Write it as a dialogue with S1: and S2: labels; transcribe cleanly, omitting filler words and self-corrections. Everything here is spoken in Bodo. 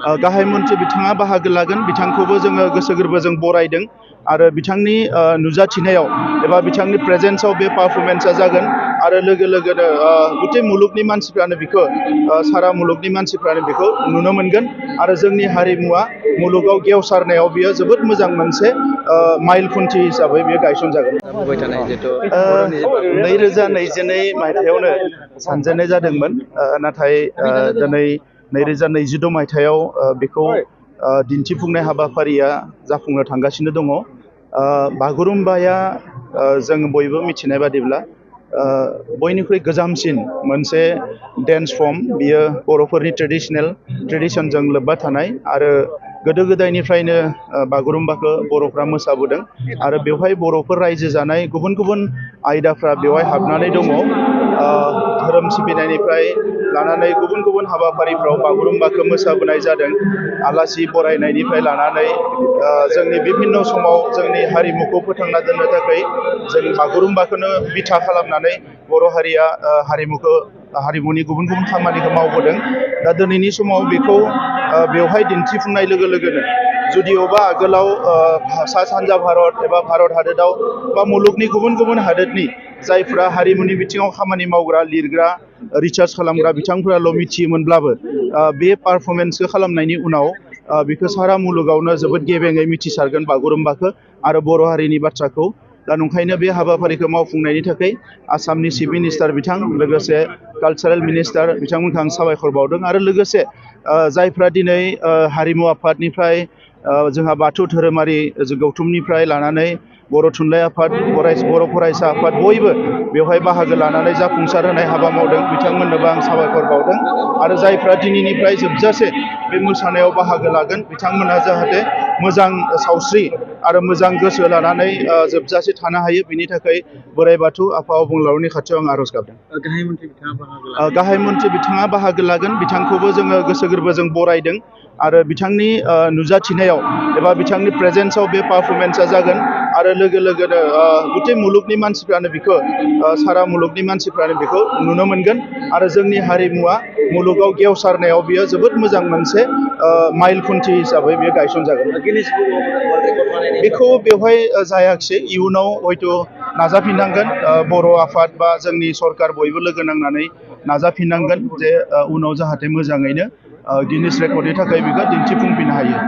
S1: गाहाय मन्थ्रि बिथाङा बाहागो लागोन बिथांखौबो जोङो गोसो गोरबोजों बरायदों आरो बिथांनि नुजाथिनायाव एबा बिथांनि प्रेजेन्सआव बे पारफरमेन्सआ जागोन आरो लोगो लोगोनो गुटे मुलुगनि मानसिफ्रानो बिखौ सारा मुलुगनि मानसिफ्रानो बिखौ नुनो मोनगोन आरो जोंनि हारिमुवा मुलुगाव गेवसारनायाव बियो जोबोद मोजां मोनसे माइल खुन्थि हिसाबै बियो गायसनजागोन। 2022 मायथाइयावनो सानजेननाय जादोंमोन नाथाय दिनै 2026 मायथाइयाव बेखौ दिन्थिफुंनाय हाबाफारिया जाफुंनो थांगासिनो दङ। बागुरुम्बाया जों बयबो मिथिनाय बादिब्ला बयनिख्रुइ गोजामसिन मोनसे डेन्स फर्म बियो बर'फोरनि ट्रेडिशनजों लोब्बा थानाय आरो गोदो गोदायनिफ्रायनो बागुरुम्बाखौ बर'फ्रा मोसाबोदों आरो बेवहाय बर'फोर रायजो जानाय गुबुन गुबुन आयदाफ्रा बेवहाय हाबनानै दङ। धोरोम सिबिनायनिफ्राय लानानै गुबुन गुबुन हाबाफारिफ्राव बागुरुम्बाखौ मोसाबोनाय जादों। आलासि बरायनायनिफ्राय लानानै जोंनि बिभिन्न समाव जोंनि हारिमुखौ फोथांना दोननो थाखाय जों बागुरुम्बाखौनो बिथा खालामनानै बर' हारिया हारिमुनि गुबुन गुबुन खामानिखौ मावबोदों। दा दिनैनि समाव बेखौ बेवहाय दिन्थिफुंनाय लोगो लोगोनो जुदिअबा आगोलाव सा सानजा भारत एबा भारत हादोराव बा मुलुगनि गुबुन गुबुन हादोरनि जायफ्रा हारिमुनि बिथिङाव खामानि मावग्रा लिरग्रा रिसार्च खालामग्रा बिथांफोराल' मिथियोमोनब्लाबो बे पारफरमेन्सखौ खालामनायनि उनाव बेखौ सारा मुलुगावनो जोबोद गेबेङै मिथिसारगोन बागुरुम्बाखौ आरो बर' हारिनि बाथ्राखौ। दा नंखायनो बे हाबाफारिखौ मावफुंनायनि थाखाय आसामनि चिफ मिनिस्टार बिथां लोगोसे कालचारेल मिनिस्टार बिथांमोनखौ आं साबायखर बावदों आरो लोगोसे जायफ्रा दिनै हारिमु आफादनिफ्राय जोंहा बाथौ धोरोमारि गौथुमनिफ्राय लानानै बर' थुनलाइ आफाद बर' फरायसा आफाद बयबो बेवहाय बाहागो लानानै जाफुंसार होनाय हाबा मावदों बिथांमोननोबो आं साबायखर बावदों आरो जायफ्रा दिनैनिफ्राय जोबजासे बे मोसानायाव बाहागो लागोन बिथांमोनहा जाहाथे मोजां सावस्रि आरो मोजां गोसो लानानै जोबजासे थानो हायो बिनि थाखाय बोराइ बाथौ आफा अबंलावरिनि खाथियाव आं आर'ज गाबदों। गाहाय मन्थ्रि बिथाङा बाहागो लागोन बिथांखौबो जोङो गोसो गोरबोजों बरायदों आरो बिथांनि नुजाथिनायाव एबा बिथांनि प्रेजेन्सआव बे पारफरमेन्सआ जागोन आरो लोगो लोगोनो गुटे मुलुगनि मानसिफ्रानो बिखौ सारा मुलुगनि मानसिफ्रानो बिखौ नुनो मोनगोन आरो जोंनि हारिमुवा मुलुगाव गेवसारनायाव बियो जोबोद मोजां मोनसे माइल खुन्थि हिसाबै बियो गायसनजागोन। बेखौ बेवहाय जायाखिसै इयुनाव हयथ' नाजाफिननांगोन बर' आफाद बा जोंनि सरकार बयबो लोगो नांनानै नाजाफिननांगोन जे उनाव जाहाथे मोजाङैनो गिनिस रेकर्डनि थाखाय बेखौ दिन्थिफुंफिननो हायो।